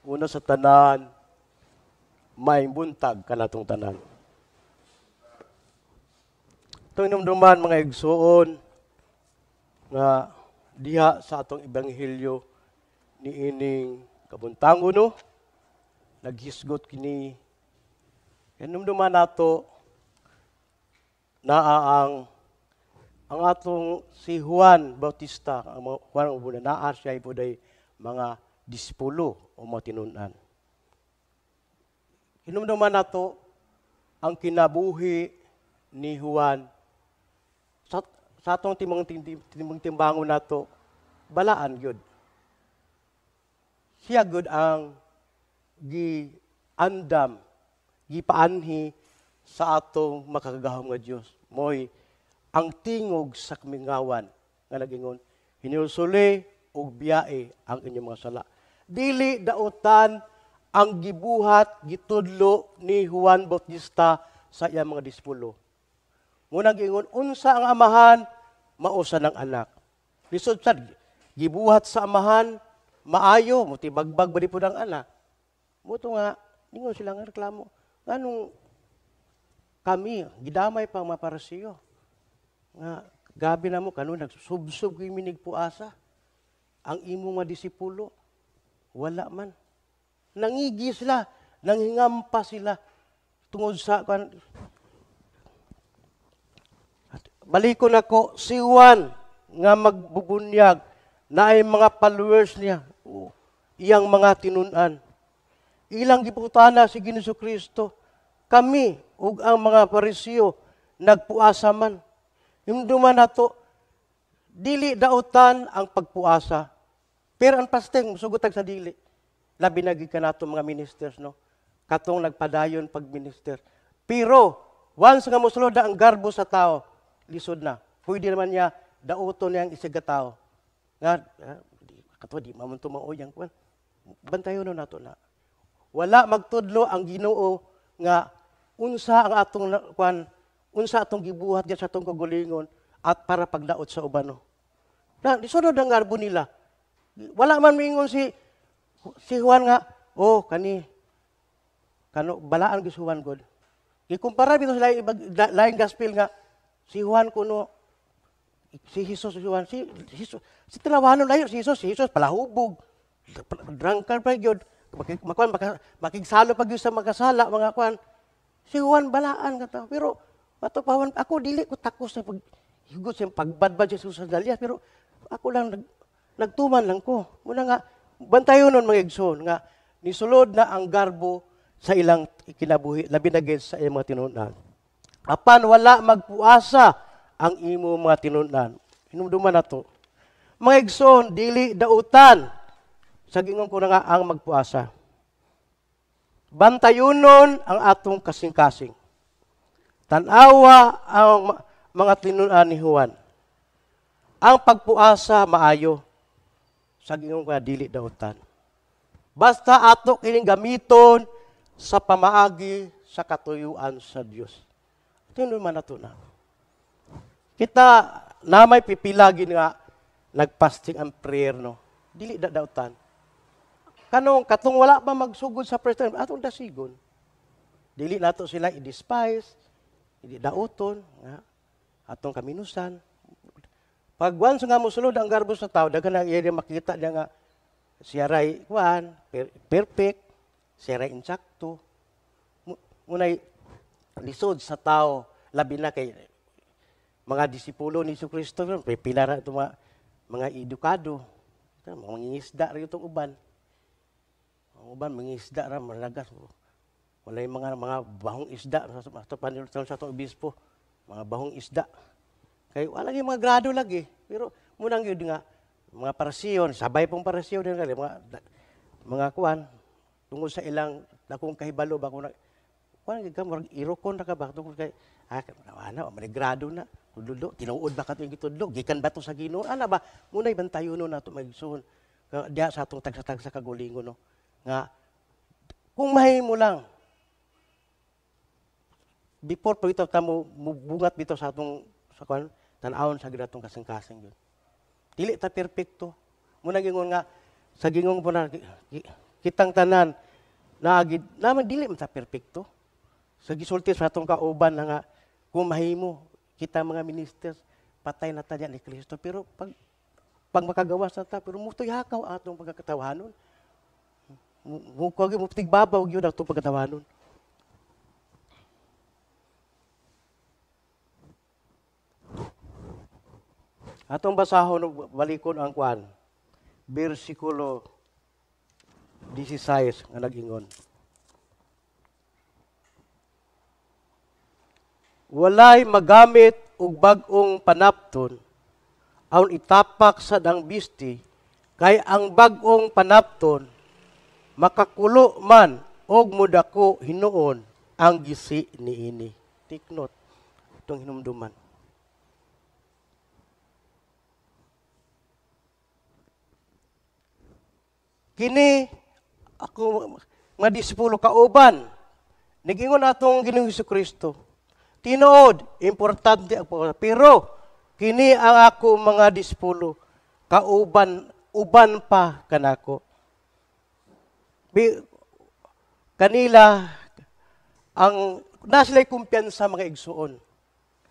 Una sa tanan, maayong buntag kanatong tanan. Atong hinumduman, mga igsuon, nga diha sa atong ebanghelyo niining kabuntagon, no, naghisgot kini. Hinumduman nato naa ang atong si Juan Bautista, ang mga Juan ang una, naa siya ipuday mga disipulo o mga tinun-an. Hinumduman nato ang kinabuhi ni Juan sa atong timang timbangon nato, balaan gyud. Siya gyud ang giandam, gipaanhi sa atong makagagahom nga Dios. Moy ang tingog sa kamingawan nga nagingon, "Hinulsuli ug biyae ang inyong mga sala." Dili dautan ang gibuhat, gitudlo ni Juan Bautista sa iyang mga disipulo. Muna giingon, unsa ang Amahan, mausa ng Anak. Lisod sad, gibuhat sa Amahan, maayo, mutibagbag ba di po ng Anak? Muto nga, ningon sila nga reklamo. Nganong kami, gidamay pa ang mga Parisiyo. Nga, gabi na mo, kano nagsusubsob kay minig puasa. Ang imong mga disipulo, wala man. Nangigi sila, nanghingampa sila. Tungod sa, kan, at balikon ako, si Juan nga magbubunyag na ay mga followers niya, o, iyang mga tinun-an. Ilang giputana si Ginoong Kristo, "Kami ug ang mga Parisiyo nagpuasa man." Hinumduman nato, dili dautan ang pagpuasa. Pero ang fasting, musugot sa dili. Labi na gid kanato mga ministers, no? Katong nagpadayon pag-minister. Pero, once nga mosulod na ang garbo sa tao, lisod na. Pwede naman niya dauton niyang isig ka tao. Nga, kato, di man tumao yang kwan. Bantayon no nato na. Wala magtudlo ang Ginoo nga unsa ang atong kwan, unsa atong gibuhat diyan sa atong kaugalingon at para pagdaot sa ubano. Na lisunod ang garbo nila. Wala man miingon si Juan nga, "Oh, kani kano balaan gyud si Juan god." Gikumpara bitaw sa laing gospel nga si Juan kuno si Jesus, si Juan, si Jesus, si tinawanon layo si Jesus, si Jesus palahubog. Drunkard pa gyud. Makuan makigsalo pa gyud sa makasala mga kuan. Si Juan balaan ka. Pero ato pa Juan, ako dili ko takos sa pag hugot sa pagbadbad sa Jesus sa sandalya, pero ako lang nagtuman lang ko. Muna nga bantayon nun, mga igsoon, nga nisulod na ang garbo sa ilang kinabuhi, labi na gid sa iyang mga tinun-an. Apan wala magpuasa ang imo mga tinun-an. Hinumduman nato. Mga igsoon, dili dautan sa gingon ko na nga ang magpuasa. Bantayunon ang atong kasing-kasing. Tan-awa ang mga tinun-an ni Juan. Ang pagpuasa maayo. Sa gingon ko nga, dili dautan. Basta ato kining gamiton sa pamaagi sa katuyuan sa Dios. Ito naman nato na. Kita na may pipilagin nga nagfasting ang prayer, no. Dili da dautan. Kanong katong wala pa magsugod sa prayer time, atong dasigon. Dili nato sila i-despise, hindi dauton, nga atong kaminusan. Pag once nga mosulod ang garbo sa tao, daghan na iya makita niya nga siya ray kuan, perfect, siya ray insakto. Munay lisod sa tao, labi na kay mga disipulo ni Kristo, pila ra ito mga edukado. Ito, mga mangingisda ra itong uban. Ang uban, mangingisda ra, malagas. Wala yung mga bahong isda. Sa sa itong obispo, mga bahong isda. Kay wala yung mga grado lagi. Pero munang yun nga, mga parasiyon, sabay pong parasiyon din kali, mga kuan, tungod sa ilang dakong kahibalo ba kung kuan gid ka murag irokon ra ka ba tungod kay ana man grado na tudlo, tinuod ba kato yung gitudlo, gikan ba to sa Ginoo, ana ba? Munay bantayon no nato, magsuon diha sa atong tagsa-tagsa kagulingon, no, nga kung mahimo lang before pa bitaw ta mo mubungat bitaw sa atong sa kuan, tan-awon sa gid atong kasing-kasing yun. Dili ta perpekto. Muna gingon nga sa gingon po na Kitang tanan naagid naman dili man ta perpekto. Sa gisulti sa atong kauban na nga kung mahimo kita mga ministers patay na ta ni Kristo, pero pag makagawas na ta, pero mutoy hakaw atong pagkakatawanon. Mo tigbabaw gyud atong pagkatawanon. Atong basahon og balikon ang kwan, bersikulo 16 nga nag-ingon. Walay magamit og bag-ong panapton aron itapak sa dang bisti, kay ang bag-ong panapton makakulo man og modako hinuon ang gisi niini. Take note itong hinumduman. Kini ako mga disipulo kauban, nag-ingon atong Ginoong Hesukristo. Tinuod, importante ang pag-uban. Pero kini ang ako mga disipulo, kauban, uban pa kanako. Kanila ang na sila'y kumpiyansa mga igsuon.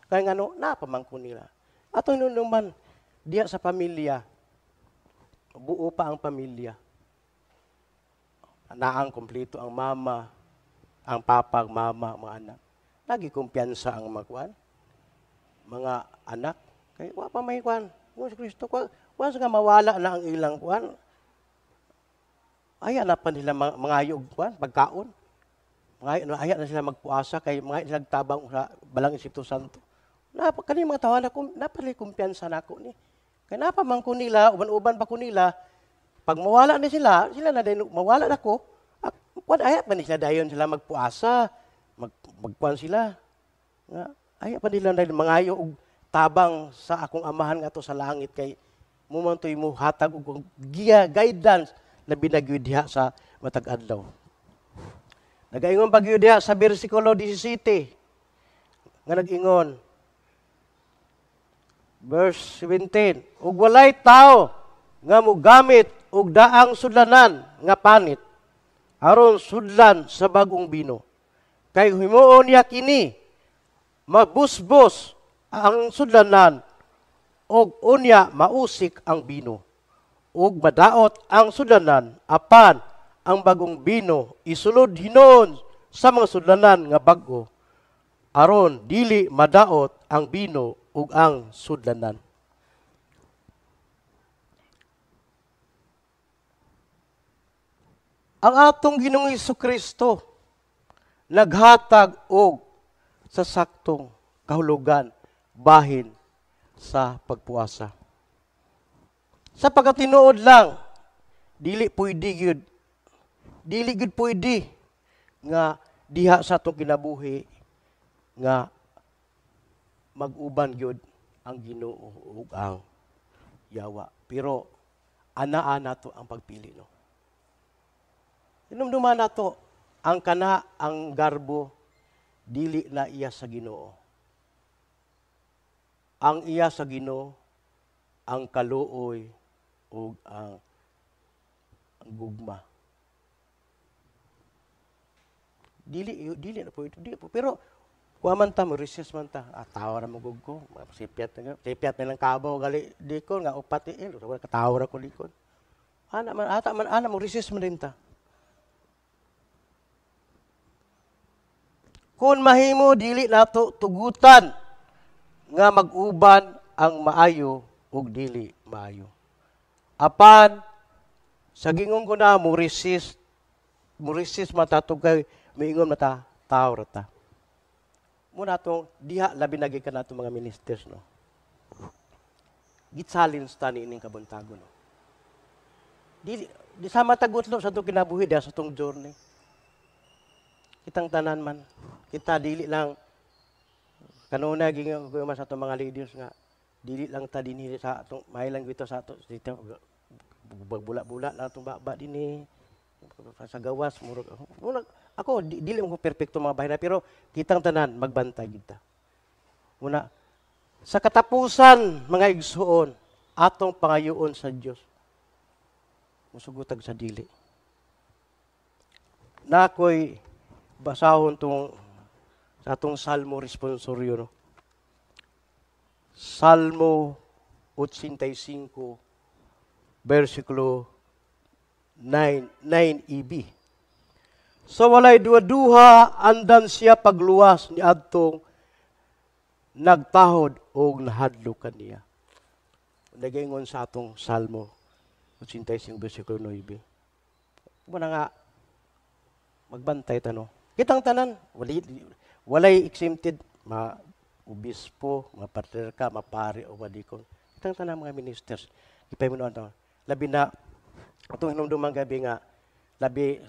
Kaya ngano, napamangko nila. Ato naman, diya sa pamilya, buo pa ang pamilya. Naang kompleto ang mama, ang papa, ang mama, mga anak. Nagikumpiyansa ang mga kuan, mga anak. Kaya wa pa may kuan. Kung si Kristo, kuan nga mawala na ang ilang kuan. Aya na pa nila mangayo og kuan, pagkaon. Aya na sila magpuasa kay mga sila tabang sa Balang Espiritu Santo. Napa kani mga tawo na napali kumpiyansa nako ni. Kay napa man ko nila, uban-uban pa ko nila. Pag mawala na sila, sila na dayon, mawala na ko. Kuan aya pa ni sila dayon sila magpuasa, magkuan sila. Nga aya pa nila dayon mangayo og tabang sa akong amahan ngadto sa langit kay mo man toy mo hatag og giya guidance labi na gyud diha sa matag adlaw. Nagaingon pa gyud diha sa bersikulo 17 nga nag-ingon verse 17, ug walay tawo nga mogamit og daang sudlanan nga panit aron sudlan sa bag-ong bino, kay himuon niya kini mabusbos ang sudlanan og unya mausik ang bino ug madaot ang sudlanan, apan ang bagong bino isulod hinuon sa mga sudlanan nga bag-o aron dili madaot ang bino ug ang sudlanan. Ang atong Ginoong Hesukristo naghatag og sa saktong kahulugan bahin sa pagpuasa. Sa pagkatinuod lang, dili pwede gyud. Dili gyud pwede nga diha sa atong kinabuhi nga mag-uban gyud ang Ginoo ug ang yawa. Pero anaa nato ang pagpili, no. Inumduman nato ang kana ang garbo dili na iya sa Ginoo. Ang iya sa Ginoo ang kaluoy ug ang gugma. Dili dili na po dili po, pero kuha man ta mo recess man ta, tawa ra mo gug ko, sipiat na lang kabaw gali dikon nga upat il, wala katawa ra ko dikon. Ana man ata man ana mo recess man din ta. Kung mahimo dili nato tugutan nga mag-uban ang maayo ug dili maayo. Apan sa gingon ko na mo resist matatug kay miingon mata tawo ra ta. Muna tong diha labi na gikan nato mga ministers, no. Gi-challenge ta niining kabuntagon, no. Dili di sama tagutlo sa atong kinabuhi diha sa atong journey. Kitang tanan man, kita dili lang kanunay gingon ko man sa atong mga leaders nga dili lang ta dinhi sa atong may lang gito sa ato dito bula-bula lang atong baba dinhi sa gawas murag ako dili mo perpekto mga bahin pero kitang tanan magbantay kita. Muna sa katapusan mga igsuon atong pangayoon sa Dios musugutag sa dili. Nakoy basahon tong sa atong Salmo responsorio, no? Salmo 85 versikulo 9, 9 EB. Sa walay duha-duha, andan siya pagluwas ni adtong nagtahod og nahadlok kaniya. Nagaingon sa atong Salmo 85 versikulo 9. Muna nga magbantay ta, no. Kitang tanan, walay exempted, ma obispo, ma patriarka, mapari o madikon. Kitang tanan mga ministers. Ipay mo to. Labi na atong hinumdumang gabi nga labi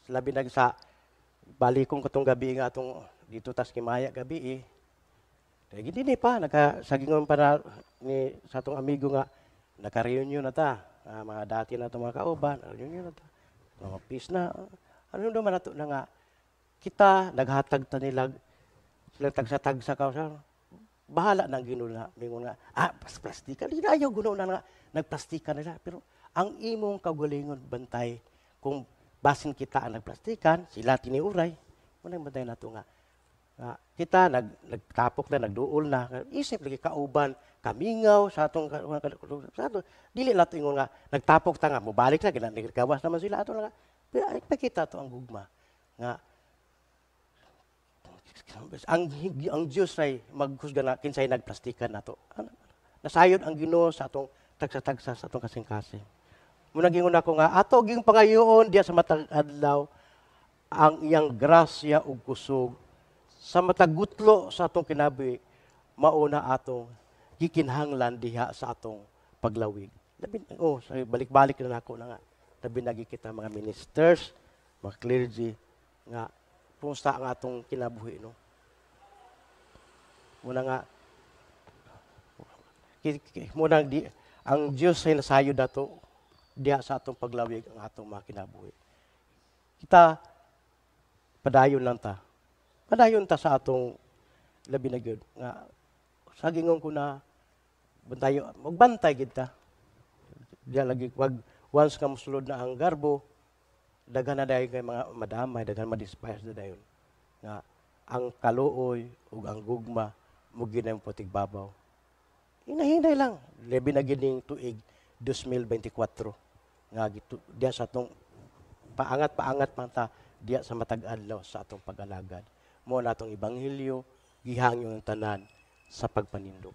labi na sa balikong katong gabi nga atong dito tas kimaya gabi eh. Kaya hindi pa naka sagingon pa na ni sa atong amigo nga naka-reunion na ta. Mga dati na itong mga kauban, reunion na ta. Mga peace na. Ano naman nato na nga kita naghatag ta nila sila tagsa-tagsa ka sa bahala nang Ginoo na mingon nga plastika di na, ayaw guno na nga nagplastika nila, pero ang imong kaugalingon bantay kung basin kita ang nagplastikan sila tiniuray mo nang bantay nato nga kita nagtapok na, nagduol na, isip lagi kauban kamingaw sa atong dili nato ingon nga nagtapok ta nga mobalik na gina naggawas naman sila ato nga, pero ay pakita to ang gugma nga ang Dios ay maghusga na kinsay nagplastikan nato. Ano, nasayod ang Ginoo sa atong tagsa-tagsa sa atong kasing-kasing. Muna gingon ako nga ato ging pangayoon diya sa matag adlaw ang iyang grasya ug kusog sa matag gutlo sa atong kinabuhi, mauna atong gikinahanglan diha sa atong paglawig. Labi, oh, balik-balik na nako na nga. Labi nagi kita mga ministers, mga clergy nga kumusta ang atong kinabuhi, no. Muna nga muna di ang Dios ay nasayod nato diha sa atong paglawig ang atong mga kinabuhi. Kita padayon lang ta. Padayon ta sa atong labi na gyud nga sa gingon ko na bantayo, magbantay gid ta. Diya lagi wag once nga mosulod na ang garbo, daghan na dayon kay mga madamay, daghan ma-despise na dayon. Nga ang kaluoy ug ang gugma mo ginay putig babaw. Hinahinay lang. Labi na gid ning tuig 2024 nga gitu diya sa atong paangat-paangat man ta diya sa matag adlaw sa atong pag-alagad. Mo na atong ebanghelyo gihangyo ang tanan sa pagpanindot.